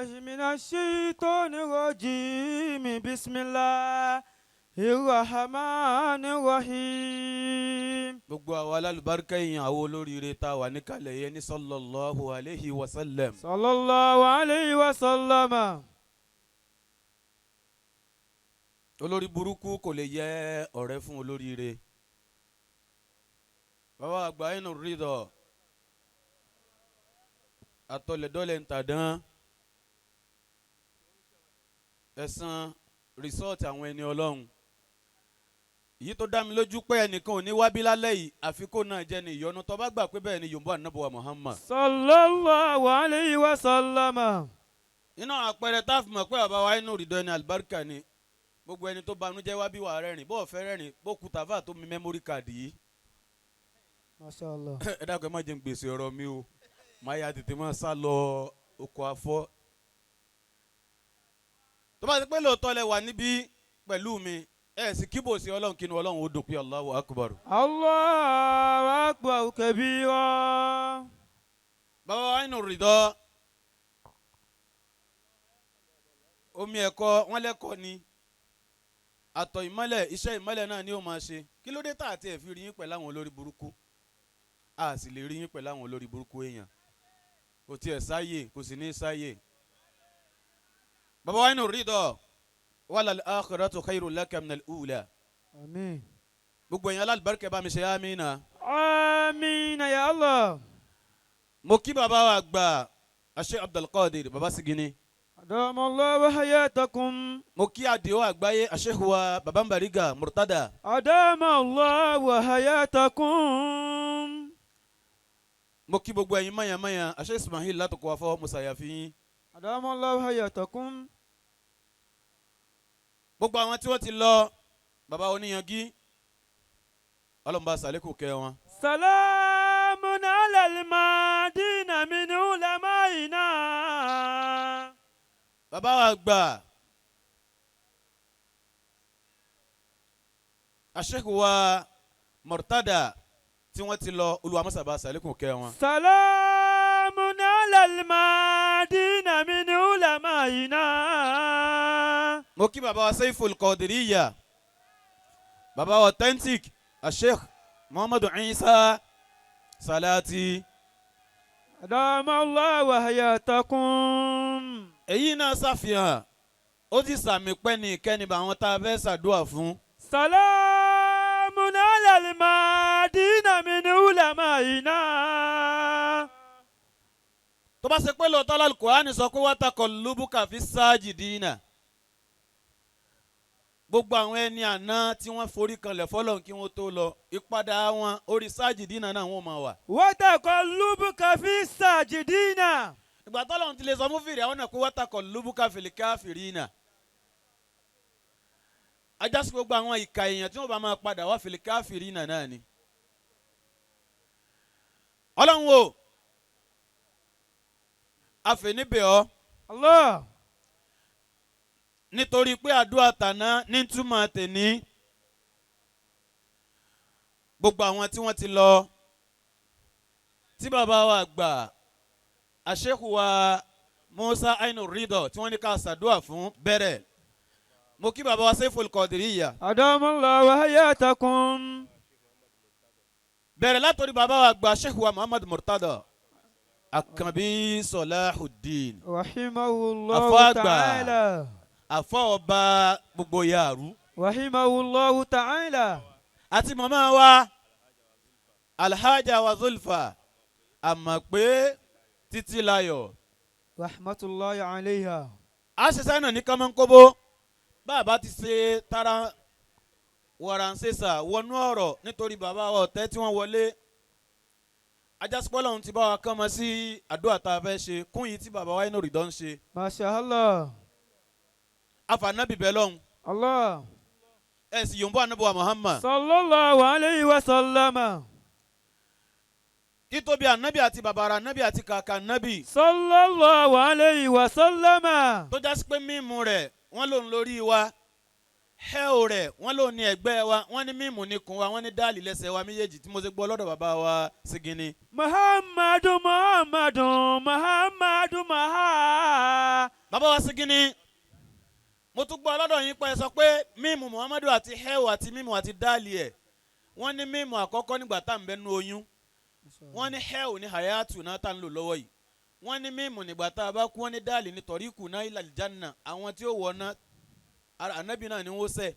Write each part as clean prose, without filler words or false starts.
بالله من الشيطان الرجيم بسم الله الرحمن الرحيم. Gbogbo àwa alálùbáríkà èèyàn, àwọn olóríire tá a wà níkàlẹ̀ yẹn ní sallallahu alayhi wa sallam. صلى الله عليه وسلم. Olórí burúkú kò lè yẹ ọ̀rẹ́ fún olóríire. Bàbá àgbà inú rídọ̀ àtọlẹ̀dọ́lẹ̀ ń tàdán ẹ̀sán rìsọ́ọ̀tì àwọn ẹni ọlọ́run. Èyí tó dá mi lójú pé ẹnìkan ò ní wá bí lálẹ́ yìí àfi kó náà jẹ́ ní ìyọnu tó bá gbà pé bẹ́ẹ̀ ni yòǹbó ànábọ̀wá Muhammad. صلى الله عليه وسلم. Nínú àpẹẹrẹ tá a fi mọ̀ pé bàbá wa inú rídọ̀ ẹni àlùbáríkà ni, gbogbo ẹni tó banújẹ́ wá bí wà rẹ́rìn bó fẹ́ rẹ́rìn bó kú tàfà tó mi mẹ́mórì káàdì yìí. ما شاء الله. Ẹ dákun, ẹ má jẹun gbèsè ọ̀rọ̀ mi o, máa ya tètè máa sá lọ oko afọ́. Tó bá ti pé lóòótọ́ lẹ wà níbí pẹ̀lú mi, ẹ sì kíbò sí ọlọ́run, kí ni ọlọ́run ó dùn pé Allahu Akbar. الله أكبر كبيرا. Bàbá wa inú rìdọ́ omi ẹ̀kọ́ wọn lẹ́kọ̀ọ́ ni àtọ̀ ìmọ́lẹ̀, iṣẹ́ ìmọ́lẹ̀ náà ni ó máa ṣe. Kí ló dé tá àti ẹ̀ fi rí yín pẹ̀lú àwọn olórí burúkú? A sì lè rí yín pẹ̀lú àwọn olórí burúkú èèyàn, kò tiẹ̀ sáyè, kò sì ní sáyè. Bàbá wa inú rìdọ́ walal akhiratu khairul laka minal ula. آمين. Gbogbo èèyàn alálùbáríkẹ́ bá mi ṣe àmín. آمين يا الله. Mo kí bàbá wa gbà Sheikh Abdulkadir bàbá Sigini. أدام الله حياتكم. Mo kí àdìo àgbáyé Sheikh wa bàbá Mbariga Murtada. أدام الله حياتكم. Mo kí gbogbo ẹ̀yin mọ̀yànmọ̀yàn, Sheikh Ismail látòkò afọ musayafi yín. أدام الله حياتكم. Gbogbo àwọn tí wọ́n ti lọ, bàbá oníyangí, ọlọ́mọba sàlékù kẹ́ wọn. سلام على المدين من علمائنا. Bàbá wa gbà Sheikh wa Murtada tí wọ́n ti lọ, Olúwa mọ́sàbá sàlékù kẹ́ wọn. سلام على المدين من علمائنا. Mo kí bàbá wa Saiful Qadiriyya, bàbá wa authentic Sheikh Muhammadu Isa Salati. أدام الله حياتكم. Èyí náà ṣàfihàn, ó ti sàmì pẹ́ ní ìkẹ́ni bá àwọn tá a fẹ́ ṣàdúrà fún. سلام على المدين من علمائنا. Tó bá ṣe pé lóòótọ́ Al-Qur'ani sọ pé wataqallubuka fi sajidina, gbogbo àwọn ẹni àná tí wọ́n forí kanlẹ̀ fọlọ́run kí wọ́n tó lọ, ìpadà wọn orí sajidina náà wọ́n máa wà. وتقلبك في الساجدين. Ìgbà tọ́lọ́run ti lè sọ fún fìrì àwọn náà pé wataqallubuka fil kafirina, ajásí gbogbo àwọn ìka èèyàn tí wọ́n bá máa padà wá fil kafirina náà ni. Ọlọ́run o, àfẹnibẹ̀ ọ́. الله. Nítorí pé àdúrà tàná ní túmọ̀ tèní, gbogbo àwọn tí wọ́n ti lọ, tí bàbá wa gbà àṣekù wa Musa Ainu Ridọ tí wọ́n ní ká ṣàdúrà fún bẹ̀rẹ̀, mo kí bàbá wa Saiful Qadiriyya. أدام الله حياتكم. Bẹ̀rẹ̀ látòrí bàbá wa gbà àṣekù wa Muhammad Murtada Akanbi Salahuddin. رحمه الله أفاق. تعالى. Àfọ ọba gbogbo yàrá. رحمه الله تعالى. Àti màmá wa Alhaja wa Zulfa, àmọ̀ pé títí láyọ̀. رحمة الله عليها. A ṣe sáyẹn ní kánmọ́nkóbó, bàbá ti ṣe tara wàràǹṣeṣà wọnú ọ̀rọ̀ nítorí bàbá wa ọ̀tẹ́ tí wọ́n wọlé, ajásípọ́lọ̀ ohun tí bá wa kán mọ́ sí àdúrà tá a fẹ́ ṣe kún yìí tí bàbá wa inú rìdọ́ ń ṣe. ما شاء الله. Àfànàbì bẹ́ẹ̀ lọ́hùn. الله. Ẹ̀ sì yòǹbó ànábì wa Muhammad. صلى الله عليه وسلم. Títóbi ànábì àti bàbàrà ànábì àti kàkà ànábì. صلى الله عليه وسلم. Tó jásí pé mímu rẹ̀ wọ́n lòun lórí wa, hẹ́ò rẹ̀ wọ́n lòun ní ẹ̀gbẹ́ wa, wọ́n ní mímu ní kun wa, wọ́n ní dáàlì lẹ́sẹ̀ wa méjèèjì tí mo ṣe gbọ́ lọ́dọ̀ bàbá wa Sigini. Muhammadu Muhammadu Muhammadu Muhammadu. Bàbá wa sí kínní, mo tún gbọ́ ọlọ́dọ̀ yín pé ẹ sọ pé mímu Muhammadu àti hẹ́wù àti mímu àti dáàlì ẹ̀, wọ́n ní mímu àkọ́kọ́ nígbà tá à ń bẹ nú oyún, wọ́n ní hẹ́wù ní hayatu náà tá à ń lò lọ́wọ́ yìí, wọ́n ní mímu nígbà tá a bá kú, wọ́n ní dáàlì ní tọ̀ríkù náà ilal janna, àwọn tí ó wọ̀ ná ànábì náà ni wọ́n sẹ̀.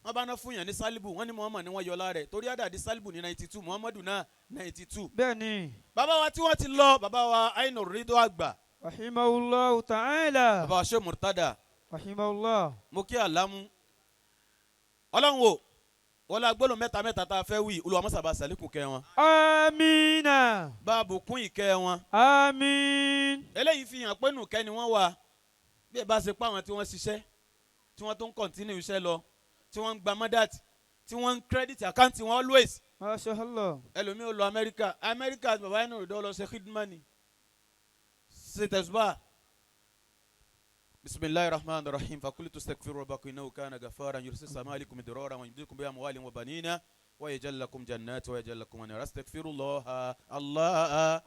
Wọ́n bá ná fún yàn ní sálíbù, wọ́n ní Muhammad ni wọ́n yọ lára rẹ̀ torí àdàdí sálíbù ní 92, Muhammadu náà 92. Bẹ́ẹ̀ni. Bàbá wa tí wọ́n ti lọ, bàbá wa Ainu Rido àgbà, Rahimahullahu ta'ala. Bàbá wa Sheikh Murtada, Rahimahullah. Mo kí àlámú ọlọ́run o, wọ́n la gbọ́dọ̀ mẹ́ta mẹ́ta tá a fẹ́ wí. Olúwa mọ́sàbà sàlékún kẹ́ wọn, Amina. bá a bùkún ìkẹ́ wọn. Amin. Eléyìí fi hàn pé nùkẹ́ ni wọ́n wà. Bí ẹ bá ṣe pa àwọn tí wọ́n ṣiṣẹ́, tí wọ́n tó ń continue iṣẹ́ lọ, tí wọ́n ń gba mọ́dàtì, tí wọ́n ń credit account wọn always. Masha Allah. Ẹlòmíì ó lọ Amẹ́ríkà, Amẹ́ríkà bàbá inú ìdọ́ lọ ṣe khidma ni, ṣe tẹ̀síbà. Bisimilahi rahman rahim. Fakulitu stakfiru rabbakum innahu kana ghafaran yursil samaa alaykum midrara wa yumdidukum bi amwalin wa banina wa yaj'al lakum jannati wa yaj'al lakum anhara. Astaghfirullah Allah.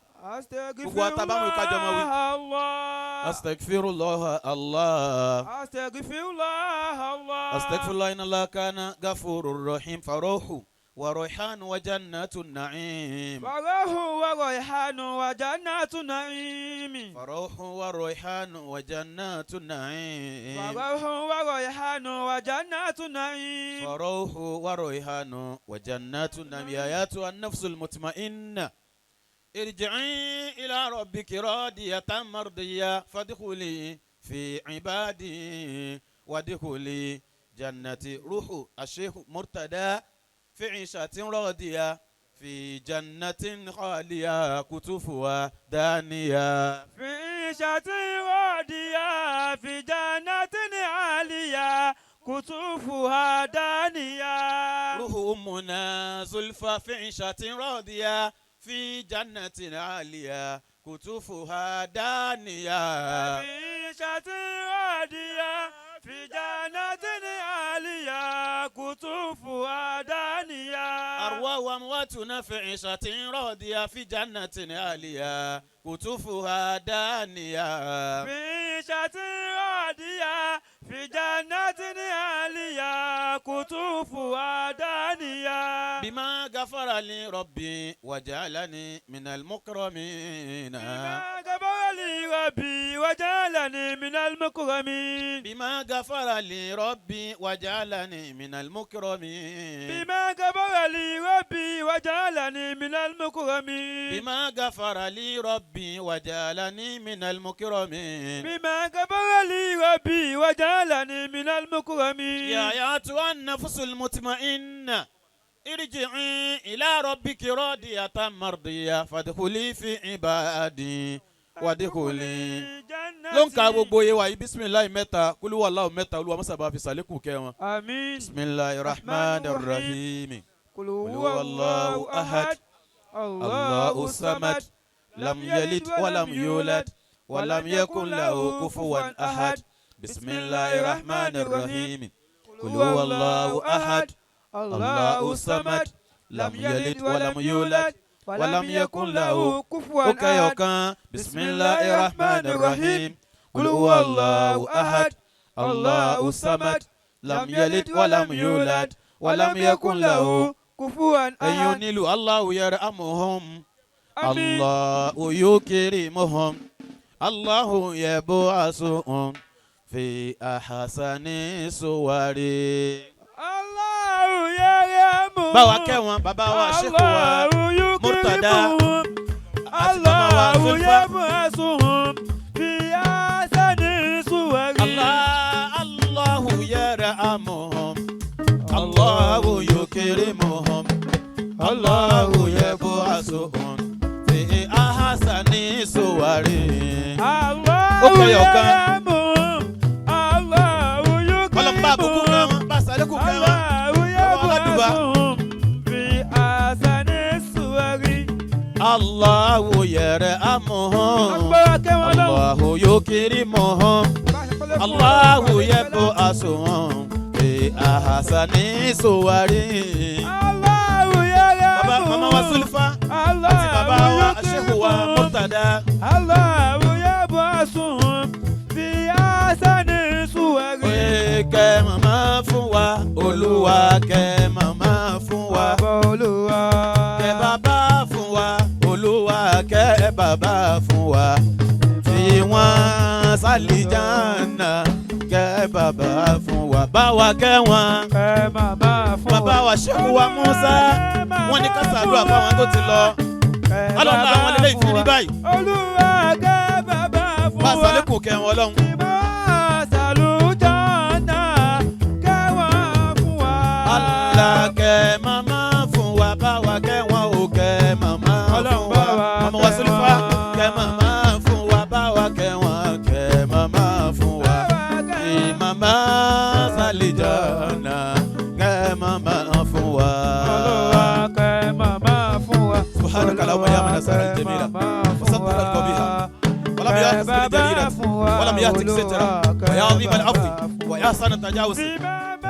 Gbogbo wa tá a bá mú ìkájọ máa wí. Allah. Astaghfirullah Allah. Astaghfirullah Allah. Astaghfirullah inna Allah kana ghafurur rahim. Faruhu wa rayhan wa jannatun na'im. Faruhu wa rayhanu wa jannatu na'im. Faruhu wa rayhan wa jannatun na'im. Faruhu wa rayhanu wa jannatu na'im. فروح وريحان وجنات النعيم. يا أيتها النفس المطمئنة ارجعي إلى ربك راضية مرضية فادخلي في عبادي وادخلي جنتي. روح الشيخ مرتضى في عيشة راضية في جنة خالية قطوفها دانية. في عيشة راضية في جنة عالية قطوفها دانية. روح أمنا زلفى في عيشة راضية في جنة عالية قطوفها دانية. في عيشة راضية في جنة عالية قطوفها دانية. أرواح أمواتنا في عيشة راضية في جنة عالية قطوفها دانية. في عيشة راضية في جنة عالية قطوفها دانية. بما غفر لي ربي وجعلني من المكرمين. بما غفر لي ربي وجعلني من المكرمين. بما غفر لي ربي وجعلني من المكرمين. بما غفر لي ربي وجعلني من المكرمين. بما غفر لي ربي وجعلني من المكرمين. بما غفر لي ربي وجعلني من المكرمين. يا أيتها النفس المطمئنة ارجعي إلى ربك راضية مرضية فادخلي في عبادي وادخلي جنتي. Ló ń ka gbogbo iye wa yìí. Bisimilayi mẹ́ta, kúlúwàláwò mẹ́ta. Olúwa mọ́sàbá fi sàlékù kẹ́ wọn. آمين. Bisimilayi rahman rahim. قل هو هو الله الله أحد، أحد، الله الصمد، لم يلد ولم يولد ولم يكن له كفوا أحد. بسم الله الرحمن الرحيم. قل هو الله أحد، الله الصمد، لم يلد ولم يولد ولم يكن له كفوا ó kẹyọ أحد. Kan. Bisimilahi rahman rahim. Qul huwa Allahu ahad, Allahu samad, lam yalid walam yulad walam yakun lahu. كفوا Ẹ̀yin أحد. onílù, Allahu yarhamuhum. آمين. Allahu yukrimuhum, Allahu yab'asuhum fi ahsani suwari. الله يرحمهم. Báwa kẹ́ wọn, bàbá wa ṣèkò wa الله Murtada يكرمهم. àti màmá wa الله Zulfa. يبعثهم في أحسن صور. Allah, Allahu yarhamuhum, Allahu yukrimuhum, Allahu yab'asuhum fi ahsani suwari. الله Ó kẹyọ̀ kan. يرحمهم. الله Ọlọ́run bá àbùkù kan يكرمهم. wọn, bá sàlékù kan wọn. الله Aládùúgbà. يبعثهم في أحسن صور. Allahu yarhamuhum, Agbára kẹwọn lọ́wọ́. Allahu yukrimuhum, Allahu yab'asuhum fi ahsani suwari. الله يرحمهم. Bàbá màmá wa Zulfa àti bàbá wa Sheikh wa Murtada. الله يبعثهم في أحسن صور. Oye, kẹ́ màmá fún wa, Olúwa kẹ́ màmá fún wa. Bàbá Olúwa. Kẹ́ bàbá fún wa, Olúwa kẹ́ bàbá fún wa. Fi wọ́n sálìjánà, kẹ́ bàbá fún wa. Bá wa kẹ́ wọn. Kẹ́ màmá fún wa. Bàbá wa Ṣẹ́kù wa Musa, wọ́n ní ká ṣàdúrà fáwọn tó ti lọ. Kẹ́ Ọlọ́run bàbá àwọn lélẹ́yìí fi fún rí wa. báyìí. Olúwa kẹ́ bàbá fún Bá a wa. ṣàlékún kẹ́ wọn Ọlọ́run. Ìbá sàlùjọ́nà kẹ́ wọ́n fún wa. Allah kẹ́ màmá fún wa, bá wa kẹ́ wọn ò kẹ́ màmá fún Ọlọ́run wa. bá wa Màmá wa kẹ́ Sùlífà wọn. kẹ́ màmá fún wa, bá wa kẹ́ wọn, kẹ́ màmá fún wa. Bá wa kẹ́ Kí màmá sàlìjọ́nà kẹ́ màmá fún wa. Olúwa kẹ́ màmá fún wa. سبحانك اللهم يا من أسر الجميلة وستر القبيحة ولم يأخذ بالجريرة ولم يهتك سترة ويا عظيم العفو ويا حسن التجاوز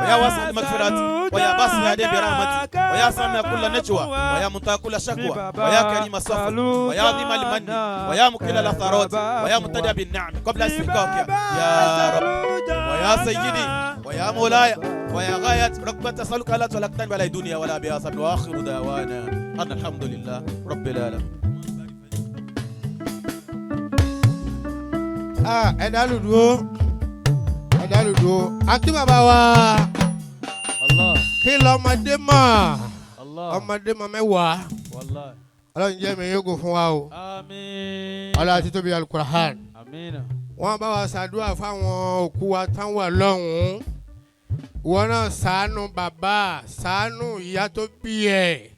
ويا واسع المغفرة ويا باسط اليدين برحمتك ويا سامع كل نجوى ويا منتهى كل شكوى ويا كريم الصفر ويا عظيم المن ويا مقل العثرات ويا مبتدئ بالنعم قبل استحقاقها يا رب ويا سيدي ويا مولاي ويا غاية رغبة أسألك لا تلقتني ولا دنيا ولا بآثم وآخر دعوانا أن الحمد لله رب العالمين. Ah, ẹ dálù dúró, ẹ dálù dúró. Àti bàbá wa. Allah. Kí lọ́mọdé mọ̀? Allah. Ọmọdé mọ̀ mẹ́wàá. Wallahi. Ọlọ́run jẹ́ mi yóò fún wa o. Àmín. Ọlọ́run àti tóbi Alukurahan. Àmín. Wọ́n bá wa ṣàdúrà fáwọn òkú wa tán wà lọ́hùn-ún. Ìwọ náà ṣàánú bàbá, ṣàánú ìyá tó bí ẹ̀.